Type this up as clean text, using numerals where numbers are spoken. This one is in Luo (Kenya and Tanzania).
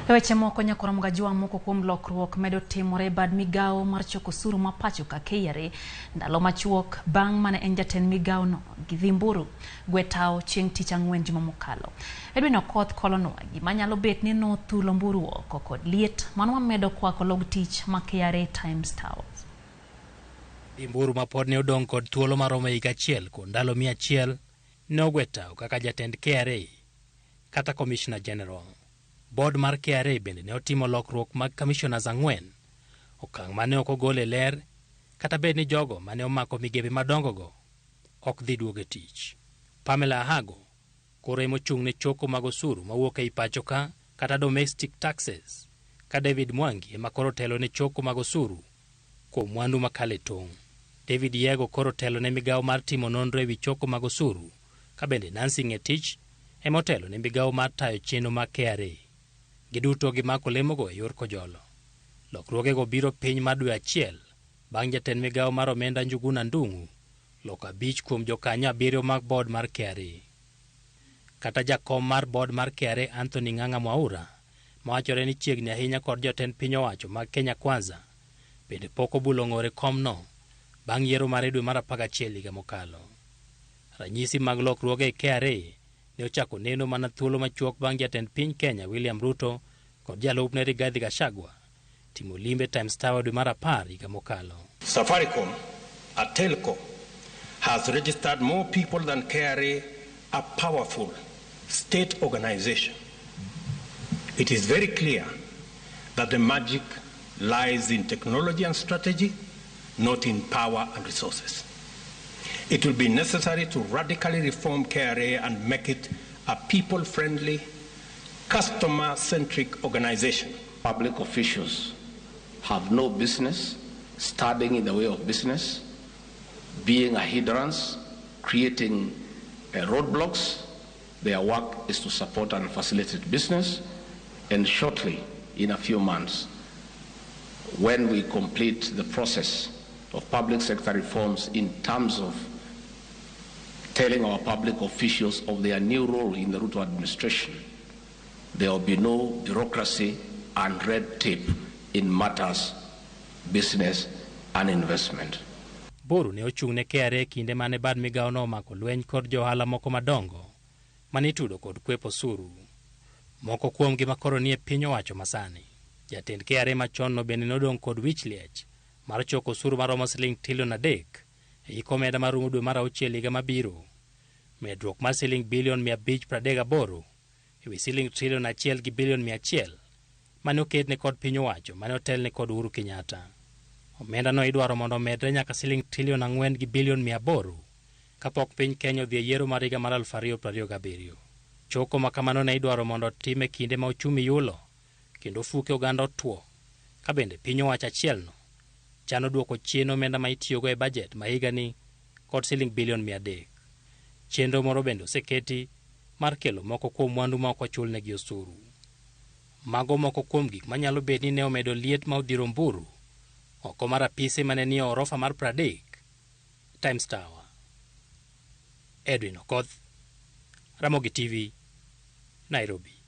E weche moko nyakora Mgajwa moko kuom lokruok medo timore e bad migawo mar choko osuru ma pacho ka KRA ndalo machuok bang' mane en jatend migawo no Githu Mburu gwe tao chieng' tich ang'wen juma mokalo. Edwin Okoth kolonwa gima nyalo bet ni nothulo Mburu oko kod liet mano wamedo kwako log tich ma KRA Times Towers. Mburu ma pod ne odong' kod thuolo maromo higa achiel kod ndalo 100 ne ogwe tao kaka jatend KRA kata Commissioner General. Board mar KRA bende ne otimo lokruok mag commissioners 4, okang' mane ok ogol e ler kata bed ni jogo mane omako migepe madongo go ok dhi duogo e tich. Pamela Ahago koro emochung' ne choko mag osuru mawuok ei pacho ka kata domestic taxes, ka David Mwangi ema koro telo ne choko mag osuru kuom mwandu makalo e tong'. David Yego koro telo ne migawo mar timo nonro ewi choko mag osuru, ka bende Nancy Ngetich ema otelo ne migawo mar tayo chenro mag KRA. Giduto gimako lemogo e yor kojolo. Lokruogego biro piny mar dwe achiel bang' jatend migawo mar omenda Njuguna Ndung'u loko 5 kuom jokanyo 7 mag board mar KRA. Kata jakom mar board mar KRA Anthony Ng'ang'a Mwaura, mawachore ni chiegni ahinya kod jotend piny owacho mag Kenya Kwanza, bende pok obulo ng'ore komno bang' yiero mare dwe mar 11 higa mokalo. Ranyisi mag lokruoge e KRA ne ochako neno mana thuolo machuok bang' jatend piny Kenya William Ruto kod jalupne Rigathi Gachagua timo limbe Times Tower dwe mar 10 higa mokalo. Safaricom, a telco, has registered more people than KRA, a powerful state organization. It is very clear that the magic lies in technology and strategy, not in power and resources. It will be necessary to radically reform KRA and make it a people-friendly, customer-centric organization. Public officials have no business standing in the way of business, being a hindrance, creating roadblocks. Their work is to support and facilitate business, and shortly, in a few months, when we complete the process of public sector reforms in terms of telling our public officials of their new role in the Ruto administration, there will be no bureaucracy and red tape in matters business and investment. Mburu ne ochung' ne KRA kinde mane bad migawo no omako lweny kod johala moko madongo mane itudo kod kwepo osuru. Moko kuomgi makoro nie piny owacho masani. Jatend KRA machon no bende nodong' kod wich liech mar choko osuru maromo siling trilion 3 e hik omenda marumo dwe mar 6 higa mabiro. Medruok mar siling bilion 538 ewi siling trilion 1 gi bilion 100 mane oketne kod piny owacho mane otelne kod Uhuru Kenyatta. Omenda no idwaro mondo omedre nyaka siling trilion 4 gi bilion 800 kapok piny Kenya odhi e yiero mar higa mar 2027. Choko ma kamano ne idwaro mondo otim e kinde ma ochumi yulo kendo ofuke oganda otwo, ka bende piny owacho achielno chano duoko chien omenda ma itiyogo e bajet ma higani kod siling bilion 300. Chenro moro bende oseketi mar kelo moko kuom mwandu ma ok ochulnegi osuru. Mago moko kuom gik manyalo bet ni ne omedo liet ma odhiro Mburu oko mar apise mane nie orofa mar 30 Times Tower. Edwin Okoth, Ramogi TV, Nairobi.